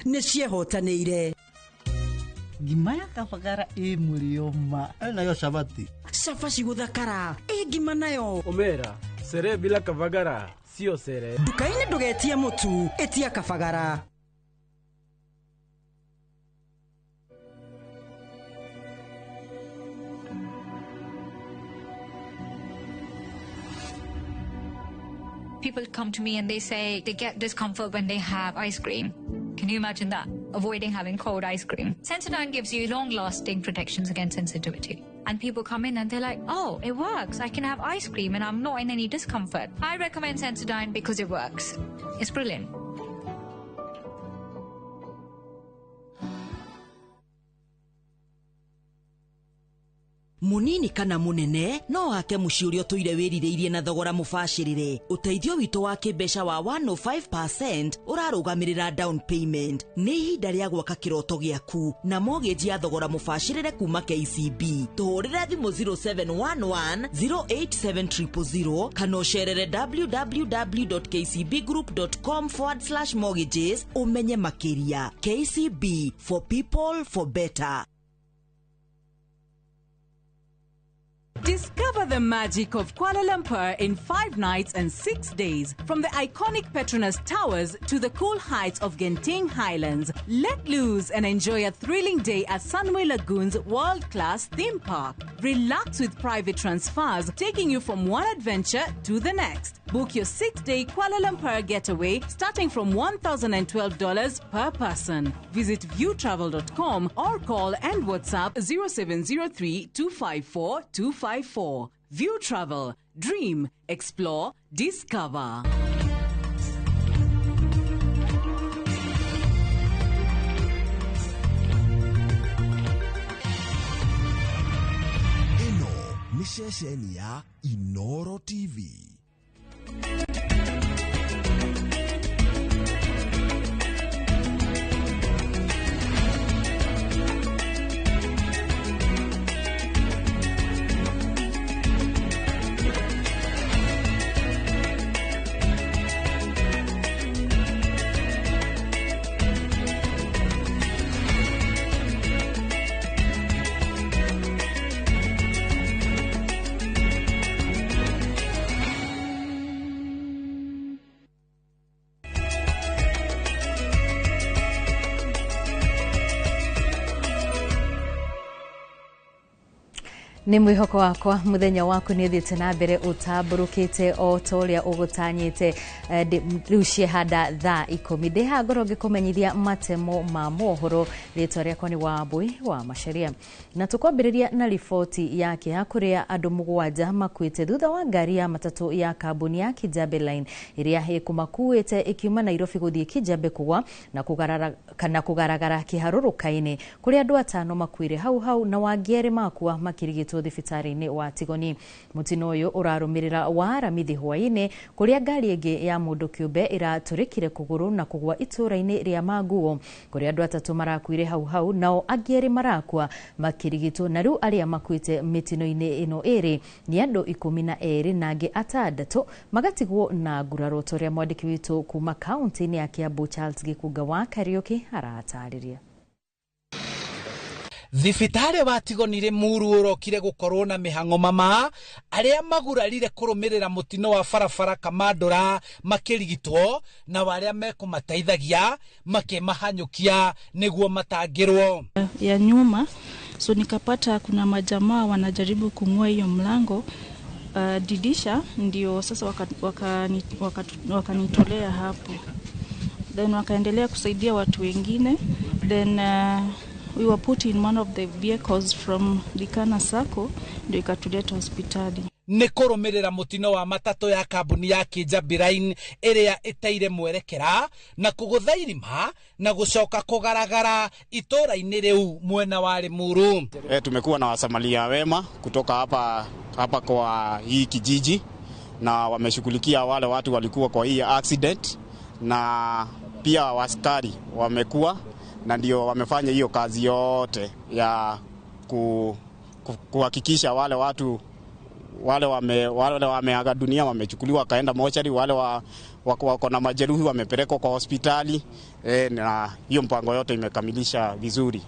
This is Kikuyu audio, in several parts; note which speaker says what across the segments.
Speaker 1: Nĩ ciehotanĩire.
Speaker 2: Ngima ya kabagara ĩ mũrĩo ma.
Speaker 3: Nayo cabaci.
Speaker 1: Cabaci gũthakara ĩ ngima nayo.
Speaker 4: Omera, sherehe bila Kavagara sio sherehe.
Speaker 1: Nduka-inĩ ndũgetie mũtu, ĩtia kabagara.
Speaker 5: People come to me and they say they get discomfort when they have ice cream. Can you imagine that? Avoiding having cold ice cream. Sensodyne gives you long-lasting protections against sensitivity. And people come in and they're like, oh, it works. I can have ice cream and I'm not in any discomfort. I recommend Sensodyne because it works. It's brilliant.
Speaker 1: Munini kana munene no wake muciĩ ũrĩa ũtũire wĩrirĩirie na thogora mũbacĩrĩre. Ũteithio witũ wa kĩmbeca wa 105% ũrarũgamĩrĩra down payment. Nĩ ihinda rĩa gwaka kĩroto gĩaku na mortgage ya thogora mũbacĩrĩre kuma KCB. Tũhũrĩre thimũ 0711 087 kana ũcerere www.kcbgroup.com/mortgages ũmenye makĩria. KCB, for people for better.
Speaker 6: Discover the magic of Kuala Lumpur in 5 nights and 6 days. From the iconic Petronas Towers to the cool heights of Genting Highlands. Let loose and enjoy a thrilling day at Sunway Lagoon's world-class theme park. Relax with private transfers, taking you from one adventure to the next. Book your 6-day Kuala Lumpur getaway starting from $1,012 per person. Visit viewtravel.com or call and WhatsApp 0703 254 254. View Travel. Dream, explore, discover.
Speaker 7: Ĩno nĩ ceceni ya Inoro TV.
Speaker 8: Nĩ mwĩhoko wakwa mũthenya waku nĩ ũthiĩte na mbere ũtambũrũkĩte o ta ũrĩa ũgũtanyĩte. Rĩu ciehanda thaa 10 ndĩ haha ngorwo ngĩkũmenyithia matemo ma mohoro. Rĩtwa rĩakwa nĩ Wambui wa Macharia, na tũkwambĩrĩria na riboti ya kĩeha kũrĩa andũ 7 makuĩte thutha wa ngari ya matatũ ya kambuni ya Kijabe Line ĩrĩa ĩkũmakuĩte ĩkiuma Nairobi gũthiĩ Kijabe kũgwa na kũgaragara kĩharũrũka-inĩ kũrĩa andũ 5 makuire hau hau na wangĩ 2 makua makĩrigitwo thibitarĩ-inĩ wa Tigoni. Mũtino ũyũ ũrarũmĩrĩra wa Aramithi hwaĩ-inĩ kũrĩa ngari ĩngĩ ya mũndũ kĩũmbe ĩratũrĩkire kũgũrũ na kũgwa itũũra-inĩ rĩa Manguo kũrĩa andũ 3 marakuire hau hau nao angĩ 2 marakua makĩrigitwo, na rĩu arĩa makuĩte mĩtino-inĩ ĩno ĩrĩ nĩ andũ 12 na angĩ 6 magatigwo na nguraro, ta ũrĩa mwandĩki witũ kuma kaunti-inĩ ya Kiambu Charles Gĩkunga wa Kariũki aratarĩria.
Speaker 9: Thibitarĩ wa Tigoni Limuru ũrokire gũkorwo na mĩhang'o mama arĩa magurarire kũrũmĩrĩra mũtino wa barabara Kamandũra makĩrigitwo na arĩa mekũmateithagia makĩmahanyũkia nĩguo matangĩrwo
Speaker 10: ya nyuma. So nikapata kuna majamaa wanajaribu kung'oa hiyo mlango, didisha, ndio sasa wakanitolea hapo, then wakaendelea kusaidia watu wengine, then we were put in one of the vehicles from Likana Sacco ndio ikatuleta hospitali.
Speaker 9: Nĩ kũrũmĩrĩra mũtino wa matatũ ya kambuni ya Kijabe Line ĩrĩa ĩteire mwerekera na kũgũtha irima na gũcoka kũgaragara itũũra-inĩ rĩu mwena wa Limuru.
Speaker 11: Tumekuwa na wasamaria wema kutoka hapa kwa hii kijiji na wameshughulikia wale watu walikuwa kwa hii accident, na pia askari wamekuwa na ndio wamefanya hiyo kazi yote ya kuhakikisha wale watu wale wameaga dunia wamechukuliwa kaenda mochari, wale wako na majeruhi wamepelekwa kwa hospitali na hiyo mpango yote imekamilisha vizuri.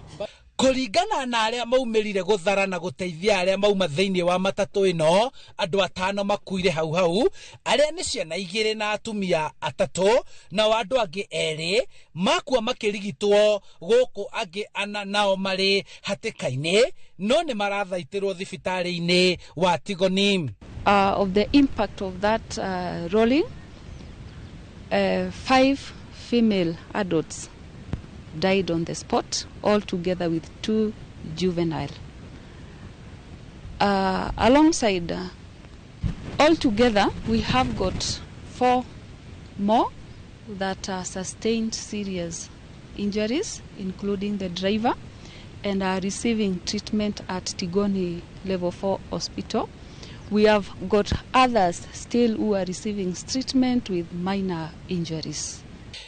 Speaker 9: Kũringana na arĩa maumĩrire gũthara na gũteithia arĩa mauma thĩinĩ wa matatũ ĩno, andũ 5 makuire hau hau, arĩa nĩ ciana 2 na atumia 3, nao andũ angĩ 2 makua makĩrigitwo gũkũ angĩ 4 nao marĩ hatĩka-inĩ, no nĩ marathaitĩrwo thibitarĩ-inĩ wa Tigoni.
Speaker 3: Of the impact of that rolling, 5 female adults died on the spot, all together with 2 juvenile. Alongside, all together, we have got 4 more that sustained serious injuries, including the driver, and are receiving treatment at Tigoni Level 4 Hospital. We have got others still who are receiving treatment with minor injuries.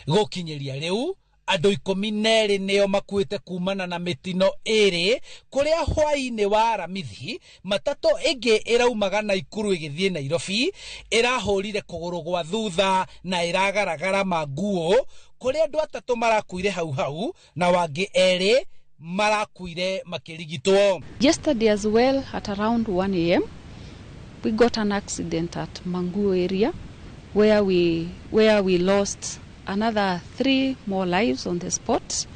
Speaker 9: Gũkinyĩria rĩu andũ 12 nĩo makuĩte kumana na mĩtino 2 kũrĩa hwaĩ-inĩ wa Aramithi matatũ ĩngĩ ĩraumaga Naikuru ĩgĩthiĩ Nairobi ĩrahũrire kũgũrũ gwa thutha na ĩragaragara manguo kũrĩa andũ 3 marakuire hau hau na wangĩ 2 marakuire makĩrigitwo.
Speaker 3: Yesterday as well at around 1 a.m. we got an accident at Manguo area where we lost another 3 more lives on the spot.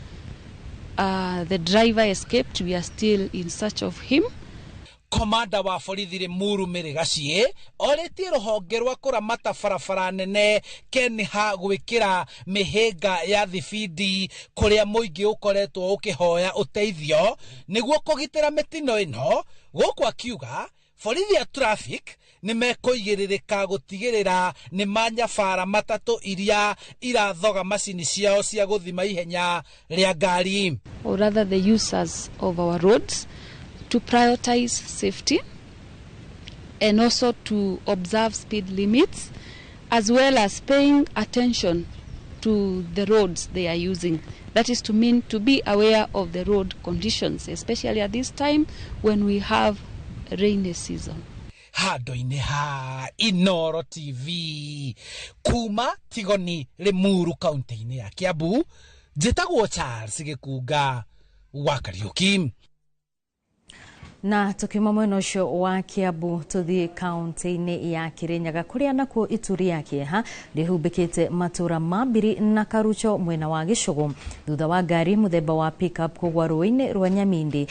Speaker 3: The driver escaped. We are still in search of him.
Speaker 9: Komanda wa borithi Limuru Mĩrĩgaciĩ orĩtie rũhonge rwa kũramata barabara nene KENHA gwĩkĩra mĩhĩnga ya thibindi kũrĩa mũingĩ ũkoretwo ũkĩhoya ũteithio nĩguo kũgitĩra mĩtino ĩno, gũkũ akiuga borithi a traffic nĩ mekũigĩrĩrĩka gũtigĩrĩra nĩ manyabara matatũ iria irathoga macini ciao cia gũthima ihenya rĩa ngari.
Speaker 3: Or rather the users of our roads to prioritize safety and also to observe speed limits, as well as paying attention to the roads they are using. That is to mean to be aware of the road conditions, especially at this time when we have rainy season.
Speaker 9: Handũ-inĩ ha Inooro TV kuma Tigoni Limuru kaunti-inĩ ya Kiambu, njĩtagwo Charles Gĩkunga wa Kariũki.
Speaker 8: Na tukiuma mwena ũcio wa Kiambu tũthiĩ kaunti-inĩ ya Kirinyaga kũrĩa nakuo itu rĩa kĩeha rĩhumbĩkĩte matũra ma Mbiri na Karucho mwena wa Gĩcũgũ thutha wa ngari mũthemba wa pickup kũgwa rũĩ-inĩ rwa Nyamindi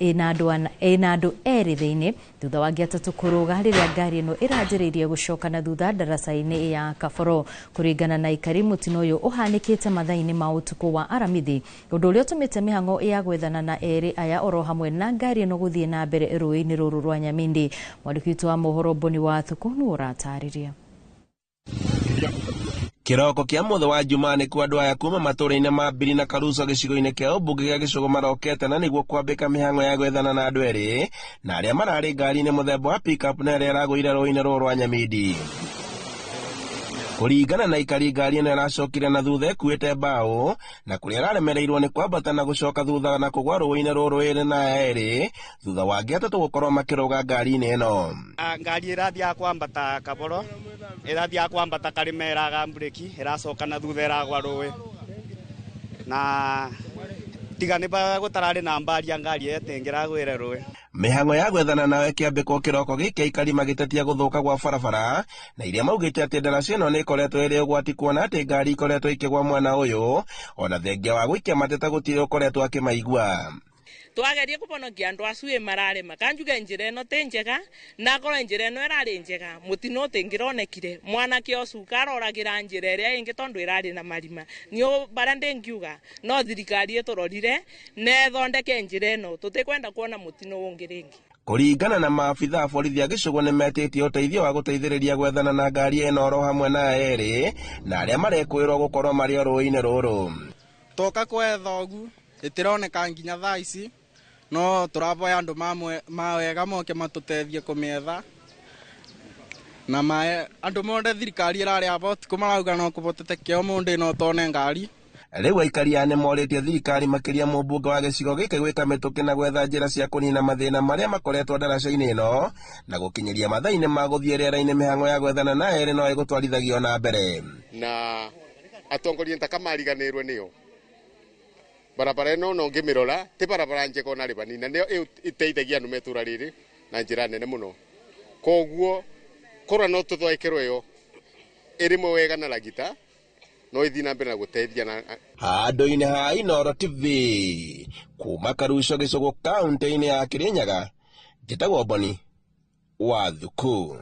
Speaker 8: ĩna andũ 2 thĩinĩ thutha wa angĩ 3 kũrũga rĩrĩa ngari ĩno ĩranjĩrĩirie gũcoka na thutha ndaraca-inĩ ya Kaboro. Kũringana na aikari, mũtino ũyũ ũhanĩkĩte mathaa-inĩ ma ũtukũ wa Aramithi, ũndũ ũrĩa ũtũmĩte mĩhang'o ya gwethana na 2 aya oro hamwe na ngari ĩno gũthiĩ na mbere rũĩ-inĩ rũrũ rwa Nyamindi. Mwandĩki witũ wa mohoro Boni wa Thuku nĩwe ũratarĩria.
Speaker 12: Kĩroko kĩa mũthĩ wa Jumaa nĩkuo andũ aya kuma matũũra-inĩ ma Mbiri na Karuco gĩcigo-inĩ kĩa ũmbunge gĩa Gĩcũgũ marokete na nĩguo kwambĩka mĩhang'o ya gwethana na andũ 2 na arĩa mararĩ ngari-inĩ mũthemba wa pickup na ĩrĩa ĩragũire rũĩ-inĩ rũrũ rwa Nyamindi. Kũringana na aikari, ngari ĩno ĩracokire na thutha ĩkuĩte mbaũ na kũrĩa ĩraremereirwo nĩ kwambata na gũcoka thutha na kũgwa rũĩ-inĩ rũrũ ĩrĩ na aya 2 thutha wa angĩ 3 gũkorwo makĩrũga ngari-inĩ ĩno.
Speaker 11: Ngari ĩrathiaga kwambata Kaboro, ĩrathiaga kwambata Karĩma, ĩraga mburĩki, ĩracoka na thutha ĩragwa rũĩ, na tiga nĩ gũtararĩ na mbari ya ngari ĩyo ĩtingĩragwĩre rũĩ.
Speaker 12: Mĩhang'o ya gwethana nayo ĩkĩambĩkwo kĩroko gĩkĩ aikari magĩtetia gũthũka gwa barabara na iria maugĩte atĩ ndaraca ĩno nĩ ĩkoretwo ĩrĩ ũgwati kuona atĩ ngari ikoretwo ikĩgwa mwena ũyũ ona thengia wa gũikia mateta gũtirĩ ũkoretwo akĩmaigua.
Speaker 13: Twagerie kũhonokia andũ acu ĩ mararĩma kanjuge njĩra ĩno tĩ njega, na akorwo njĩra ĩno ĩrarĩ njega mũtino ũtĩngĩronekire mwanake ũcu karoragĩra njĩra ĩrĩa ĩngĩ tondũ ĩrarĩ na marima. Niũ bara ndĩngiuga no thirikari ĩtũrorire na ĩthondeke njĩra ĩno, tũtikwenda kuona mũtino ũngĩ rĩngĩ.
Speaker 12: Kũringana na maabitha a borithi a Gĩcũgũ nĩ metĩtie ũteithio wa gũteithĩrĩria gwethana na ngari ĩno oro hamwe na aya 2 na arĩa marekũĩrwo gũkorwo marĩ o rũĩ-inĩ rũrũ.
Speaker 14: Toka kwetha ũgu ĩtĩroneka nginya thaa ici, no tũravoya andũ mawega moke matũteithie kũmĩetha na mae andũ mothe thirikari ĩrarĩ aba ũtukũ marauga no kũvotete kĩo mũndũ no tone ngari.
Speaker 12: Rĩu aikari aya nĩmorĩtie thirikari makĩria mũmbunge wa gĩcigo gĩkĩ gwĩka mĩtũkĩ na gwetha njĩra cia kũnina mathĩna marĩa makoretwo ndaraca-inĩ ĩno na gũkinyĩria mathaa-inĩ ma gũthiĩ rĩera-inĩ mĩhang'o ya gwethana na erĩ no ĩgũtwarithagio na mbere.
Speaker 15: Na atongoria ntakamariganĩrwe nĩo barabara ĩno no ngĩmĩrora ti barabara njega ona rĩ banini na nĩyo ĩteithagia andũ metũra rĩrĩ na njĩra nene mũno. Koguo korwo no tũthondekерwo ĩyo ĩrĩmwe wega na ragita no ithi na mbere na gũteithia na
Speaker 12: handũ-inĩ ha Inooro TV kuma Karuco gĩcũgũ kaunti-inĩ ya Kirinyaga, njĩtagwo Boni wa Thuku.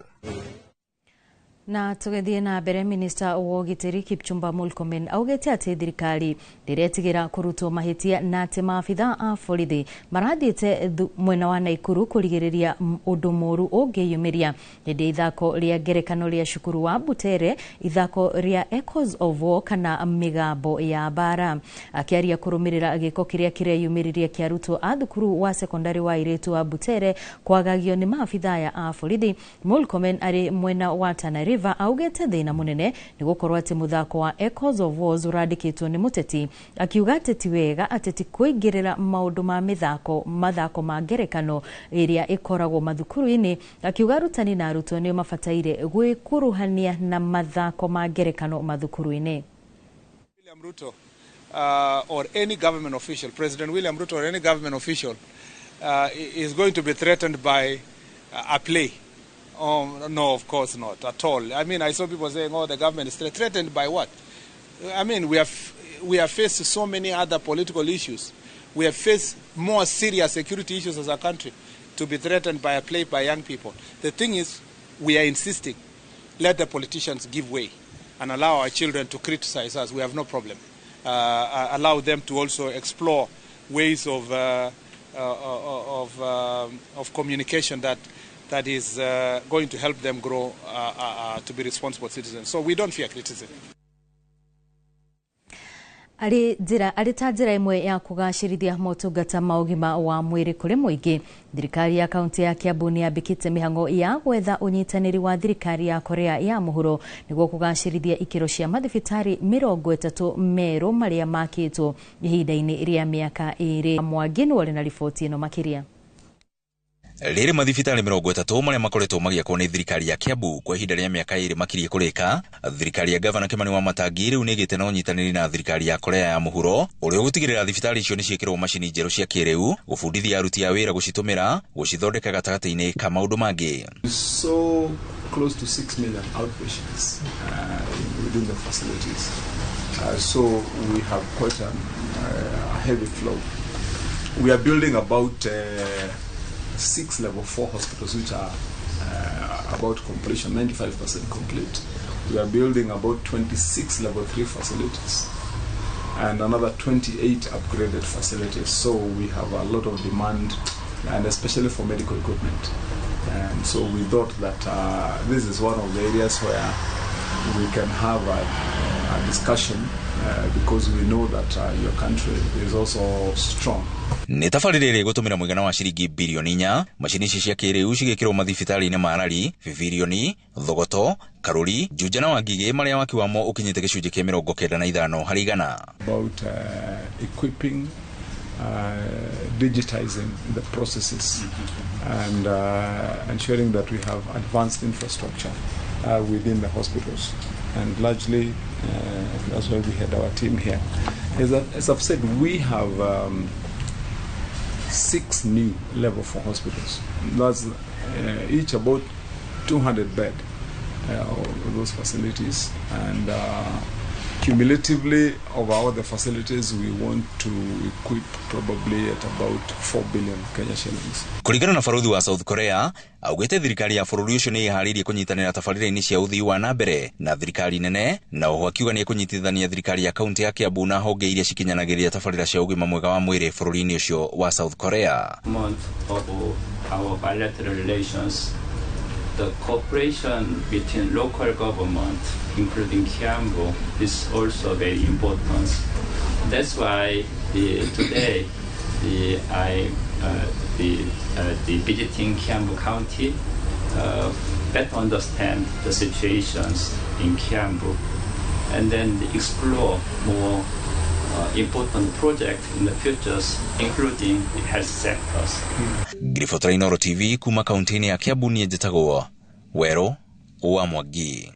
Speaker 8: Na tũgĩthiĩ na mbere, minista wa ũgitĩri Kipchumba Murkomen augĩte atĩ thirikari ndĩretigĩra kũrutwo mahĩtia na atĩ maabitha a borithi marathiĩte mwena wa Naikuru kũrigĩrĩria ũndũ mũru ũngĩyumĩria hĩndĩ ya ithako rĩa ngerekano rĩa cukuru wa Butere, ithako rĩa Echoes of War kana mĩgambo ya mbara. Akĩaria kũrũmĩrĩra gĩko kĩrĩa kĩreyumĩririe kĩa arutwo a thukuru wa sekondari wa airĩtu wa Butere kwagagio nĩ maabitha aya a borithi, Murkomen arĩ mwena wa Tana River augĩte thĩna mũnene nĩ gũkorwo atĩ mũthako wa Echoes of Wars ũrandĩkĩtwo nĩ mũteti, akiuga atĩ ti wega ateti kũingĩrĩra maũndũ ma mĩthako mathako ma ngerekano ĩrĩa ĩkoragwo mathukuru-inĩ, akiuga arutani na arutwo nĩo mabataire gwĩkuruhania na mathako ma ngerekano mathukuru-inĩ.
Speaker 16: William Ruto or any government official, President William Ruto or any government official is going to be threatened by a play. No, of course not, at all. I mean, I saw people saying, oh, the government is threatened by what? I mean, we have faced so many other political issues. We have faced more serious security issues as a country to be threatened by a play by young people. The thing is, we are insisting, let the politicians give way and allow our children to criticize us. We have no problem. Allow them to also explore ways of communication that is going to help them grow to be responsible citizens. So we don't fear criticism.
Speaker 8: Arĩ ta njĩra ĩmwe ya kũgacĩrithia motungata ma ũgima wa mwĩrĩ kũrĩ mũingĩ, thirikari ya kaunti ya Kiambu nĩ yambĩkĩte mĩhang'o ya gwetha ũnyitanĩri wa thirikari ya Korea ya mũhuro nĩguo kũgacĩrithia ikĩro cia mathibitarĩ 30 merũ marĩa makĩtwo ihinda-inĩ rĩa mĩaka 2. Mwangi nĩwe ũrĩ na riboti ĩno makĩria.
Speaker 17: Rĩrĩ mathibitarĩ 30 marĩa makoretwo magĩakwo nĩ thirikari ya Kiambu kwa ihinda rĩa mĩaka 2 makiriĩ kũrĩka, thirikari ya gavana Kimani Wamatangi rĩu nĩĩgĩte na ũnyitanĩri na thirikari ya Korea ya mũhuro ũrĩa ũgũtigĩrĩra thibitarĩ icio nĩciĩkĩrwo macini njerũ cia kĩrĩu, gũbundithia aruti a wĩra gũcitũmĩra, gũcithondeka gatagatĩ-inĩ ka maũndũ mangĩ.
Speaker 18: So close to 6 million outpatients within the facilities. So we have quite a heavy flow. We are building about 6 level 4 hospitals, which are about completion, 95% complete. We are building about 26 level 3 facilities and another 28 upgraded facilities. So we have a lot of demand, and especially for medical equipment. And so we thought that this is one of the areas where we can have a discussion because we know that your country is also strong.
Speaker 17: Nĩ tabarĩra ĩrĩa ĩgũtũmĩra mũigana wa ciringi birioni 4, macini ici cia kĩrĩu cigĩkĩrwo mathibitarĩ-inĩ ma Rari, Bibirioni, Thogoto, Karuri, Juja na Wangigĩ marĩa waki wamo ũkinyĩte gĩcunjĩ kĩa 95 harĩ igana.
Speaker 18: About equipping, digitizing the processes and ensuring that we have advanced infrastructure within the hospitals. And largely, that's why we had our team here. As I've said, we have 6 new level 4 hospitals. That's each about 200 bed, those facilities. And cumulatively, of all the facilities, we want to equip probably at about 4 billion Kenya shillings.
Speaker 17: Kũringana na barothi wa South Korea, augĩte thirikari ya bũrũri ũcio nĩ ĩharĩirie kũnyitanĩra tabarĩra-inĩ cia ũthii wa na mbere na thirikari nene, na oho akiuga nĩ ekũnyitithania thirikari ya kaunti ya Kiambu na honge iria cikinyanagĩria tabarĩra cia ũgima mwega wa mwĩrĩ bũrũri-inĩ ũcio wa South Korea.
Speaker 19: Month of our bilateral relations, the cooperation between local government, including Kiambu, is also very important. That's why today I visiting Kiambu County, better understand the situations in Kiambu, and then explore more important projects in the futures, including the health sectors.
Speaker 17: Ngiribotera Inooro TV kuma kaunti-inĩ ya Kiambu, niĩ njĩtagwo Werũ wa Mwangi.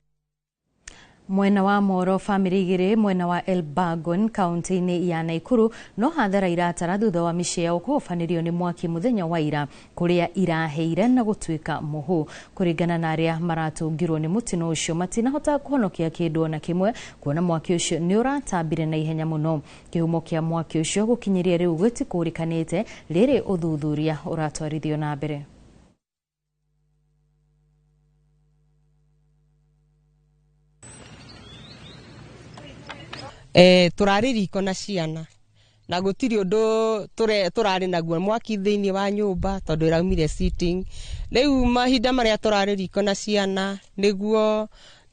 Speaker 8: Mwena wa Moro, bamĩrĩ igĩrĩ mwena wa Elbagon kaunti-inĩ ya Naikuru no hathara iratara thutha wa mĩciĩ yao kũhobanĩrio nĩ mwaki mũthenya wa ira, kũrĩa iraheire na gũtuĩka mũhu. Kũringana na arĩa maratũngirwo nĩ mũtino ũcio, matinahota kũhonokia kĩndũ ona kĩmwe, kuona mwaki ũcio nĩ ũratambire na ihenya mũno. Kĩhumo kĩa mwaki ũcio gũkinyĩria rĩu gĩtikũrĩkanĩte, rĩrĩ ũthuthuria ũratwarithio na mbere.
Speaker 20: Tũrarĩ riko na ciana na gũtirĩ ũndũ tũrarĩ naguo mwaki thĩinĩ wa nyũmba tondũ ĩraumire sitting. Rĩu mahinda marĩa tũrarĩ riko na ciana nĩguo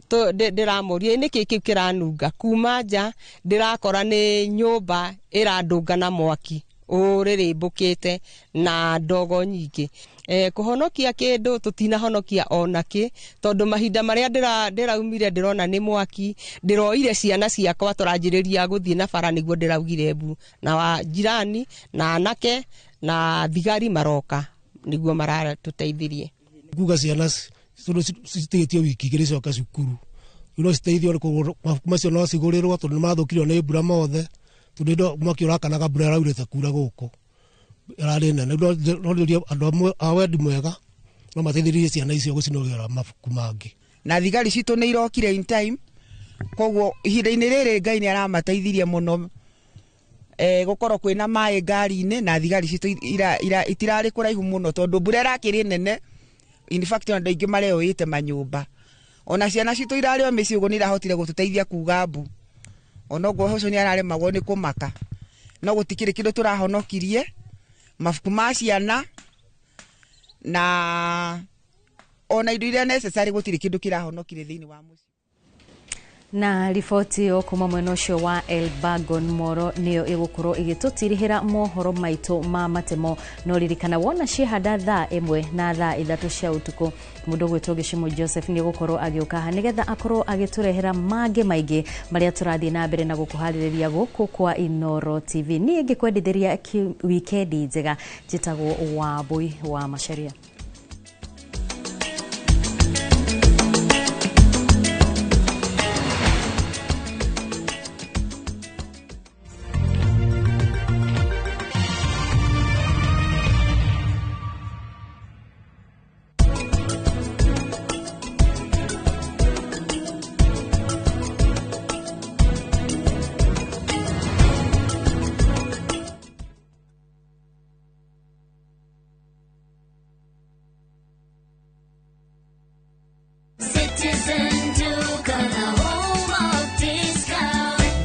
Speaker 20: ndĩramũria nĩkĩ kĩu kĩranunga kuma nja, ndĩrakora nĩ nyũmba ĩrandũnga na mwaki ũrĩrĩmbũkĩte na ndogo nyingĩ. Kũhonokia kĩndũ tũtinahonokia ona kĩ, tondũ mahinda marĩa ndĩraumire ndĩrona nĩ mwaki, ndĩroire ciana ciakwa tũranjĩrĩria gũthiĩ na bara nĩguo ndĩraugire mbu, na wa jirani na anake na thigari maroka nĩguo maratũteithirie.
Speaker 21: Nguga ciana tondũ citigĩtio wiki igĩrĩ coke cukuru, no citeithio mabuku macio no cigũrĩrwo tondũ nĩ mathũkirio nĩ mbura mothe, tondũ mwaki ũrakanaga mbura ĩraurĩte kura gũkũ ĩrarĩ nene. No ndĩũrie andũ amwe a wendi mwega no mateithĩrĩrie ciana icio gũcinogera mabuku mangĩ.
Speaker 22: Na thigari citũ nĩ irokire in time, koguo ihinda-inĩ rĩrĩ Ngai nĩ aramateithirie mũno, gũkorwo kwĩna maĩ ngari-inĩ na thigari citũ itirarĩ kũraihu mũno tondũ mbura ĩrakĩrĩ nene. In fact andũ aingĩ mareoĩte manyũmba, ona ciana citũ irarĩ o mĩciĩ ũguo nĩ irahotire gũtũteithia kuga mbu, onoguo ũcio nĩ araremagwo nĩ kũmaka, no gũtikĩrĩ kĩndũ tũrahonokirie, mabuku ma ciana na ona indo iria necessary gũtirĩ kĩndũ kĩrahonokire thĩinĩ wa mũciĩ.
Speaker 8: Na riboti ĩyo kuma mwena ũcio wa Elbagon Moro nĩyo ĩgũkorwo ĩgĩtũtirihĩra mohoro maitũ ma matemo. No ririkana wona ciehanda thaa 1 na thaa 3 cia ũtukũ, mũndũ ũgwĩtwo Gĩcimo Joseph nĩ egũkorwo agĩũka haha nĩgetha akorwo agĩtũrehera mangĩ maingĩ marĩa tũrathiĩ na mbere na gũkũharĩrĩria gũkũ kwa Inooro TV. Niĩ ngĩkwendithĩria wikendi njega, njĩtagwo Wambui wa Macharia.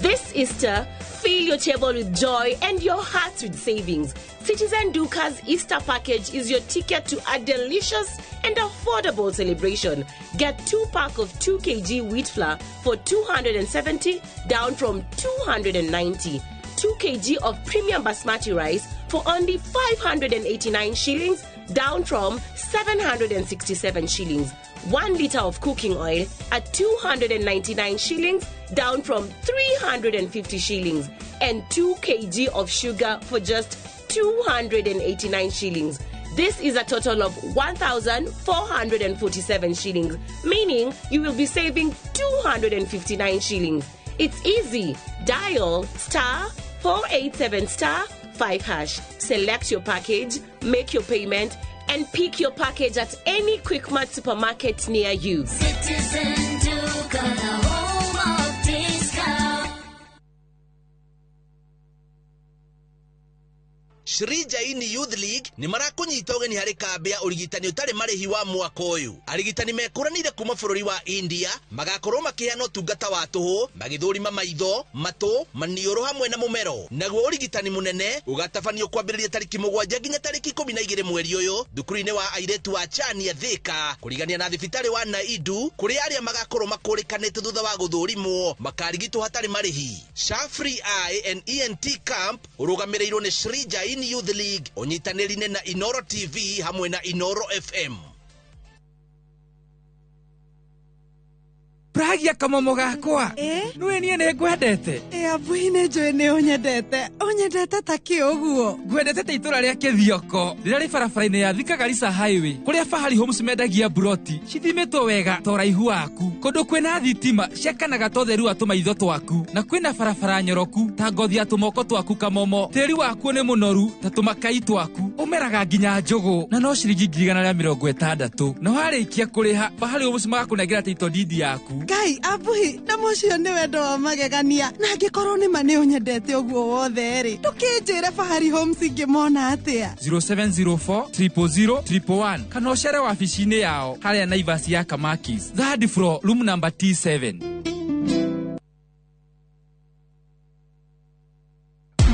Speaker 23: This Easter, fill your table with joy and your hearts with savings. Citizen Duka's Easter package is your ticket to a delicious and affordable celebration. Get 2 pack of 2 kg wheat flour for 270, down from 290. 2 kg of premium basmati rice for only 589 shillings, down from 767 shillings. 1 liter of cooking oil at 299 shillings, down from 350 shillings. And 2 kg of sugar for just 289 shillings. This is a total of 1,447 shillings, meaning you will be saving 259 shillings. It's easy. Dial *487*5#. Select your package, make your payment, and pick your package at any Quickmart supermarket near you.
Speaker 24: Citizen Duka, the home of discount.
Speaker 25: Shri Jaini Youth League nĩ marakũnyita ũgeni harĩ kambĩ ya ũrigitani ũtarĩ marĩhi wa mwaka ũyũ. Arigitani mekũranire kuma bũrũri wa India magakorwo makĩheana ũtungata wa tũhũ, magĩthũrima maitho, matũ, maniũrũ hamwe na mũmero. Naguo ũrigitani mũnene ũgatabanio kwambĩrĩria tarĩki 7 nginya tarĩki 12 mweri ũyũ thukuru-inĩ wa airĩtu wa Chania Thika, kũrigania na thibitarĩ wa Naidu, kũrĩa arĩa magakorwo makũrĩkanĩte thutha wa gũthũrimwo makarigitwo hatarĩ marĩhi. Shafri Eye and ENT Camp ũrũgamĩrĩirwo nĩ Shri Jaini Youth League ũnyitanĩri-inĩ na Inooro TV hamwe na Inooro FM.
Speaker 1: Pragia kamomo gakwa. Nĩũĩ niĩ nĩ ngwendete.
Speaker 2: Abuhi nĩ njũĩ nĩ ũnyendete. Ũnyendete ta kĩ ũguo?
Speaker 1: Ngwendete ta itũra rĩa Kĩthioko rĩrĩa rĩ barabara-inĩ ya Thika Garissa Highway kũrĩa Fahari Homes mendagia buroti cithimĩtwo wega ta ũraihu waku, kũndũ kwĩna thitima ciakanaga ta ũtheru wa tũmaitho twaku, na kwĩna barabara nyoroku ta ngothi ya tũmoko twaku kamomo. Tĩri wakuo nĩ mũnoru ta tũmakai twaku, ũmeraga nginya njũgũ na no ciringi 160,000, na warĩkia kũrĩha Fahari Homes magakũnengera title deed yaku.
Speaker 2: Ngai abuhi, na mũcio nĩ wendo wa magegania, na angĩkorwo nĩ ma nĩ ũnyendete ũguo wothe rĩ, ndũkĩnjĩre Fahari Homes ingĩmona atĩa?
Speaker 1: 0704 000 111 kana ũcere wabici-inĩ yao harĩa Naivas ya Kamakis, third floor, room number T7.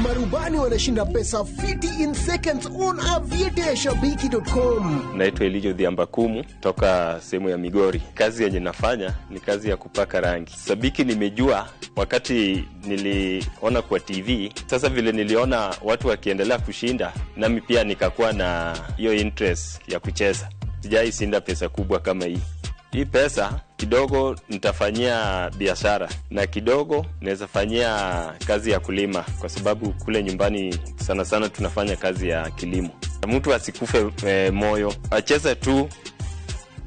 Speaker 4: Marubani wanashinda pesa fiti in seconds on aviateashabiki.com.
Speaker 5: Naitwa Elijo Dhiambakumu toka sehemu ya Migori. Kazi yenye nafanya ni kazi ya kupaka rangi. Sabiki nimejua wakati niliona kwa TV. Sasa vile niliona watu wakiendelea kushinda, nami pia nikakuwa na hiyo interest ya kucheza. Sijai shinda pesa kubwa kama hii. Hii pesa kidogo nitafanyia biashara na kidogo naweza fanyia kazi ya kulima, kwa sababu kule nyumbani sana sana tunafanya kazi ya kilimo. Mtu asikufe moyo, acheze tu,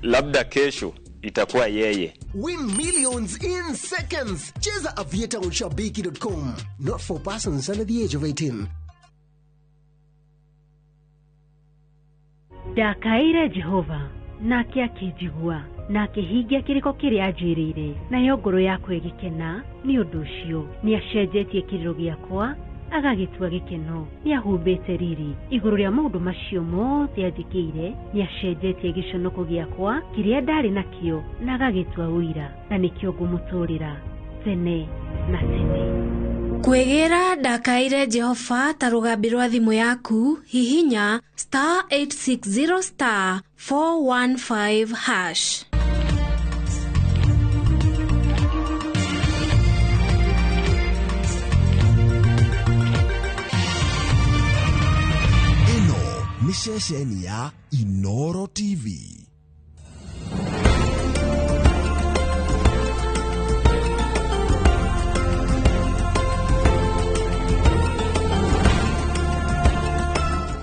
Speaker 5: labda kesho itakuwa yeye.
Speaker 4: Win millions in seconds. Cheza Aviator on shabiki.com. Not for persons under the age of 18.
Speaker 6: Ndakaire Jehova nake akĩnjigua na akĩhingia kĩrĩko kĩrĩa anjĩrĩire, nayo ngoro yakwa ĩgĩkena nĩ ũndũ ũcio. Nĩacenjetie kĩrĩro gĩakwa agagĩtua gĩkeno, nĩahumbĩte riri igũrũ rĩa maũndũ macio mothe anjĩkĩire, nĩacenjetie gĩconoko gĩakwa kĩrĩa ndarĩ nakĩo na agagĩtua ũira, na nĩkĩo ngũmũtũũrĩra tene na tene.
Speaker 26: Kwĩgĩra ndakaire Jehova ta rũgambi rwa thimũ yaku, hihinya star 860 star 415 hash.
Speaker 7: Ĩno nĩ ceceni ya Inoro TV.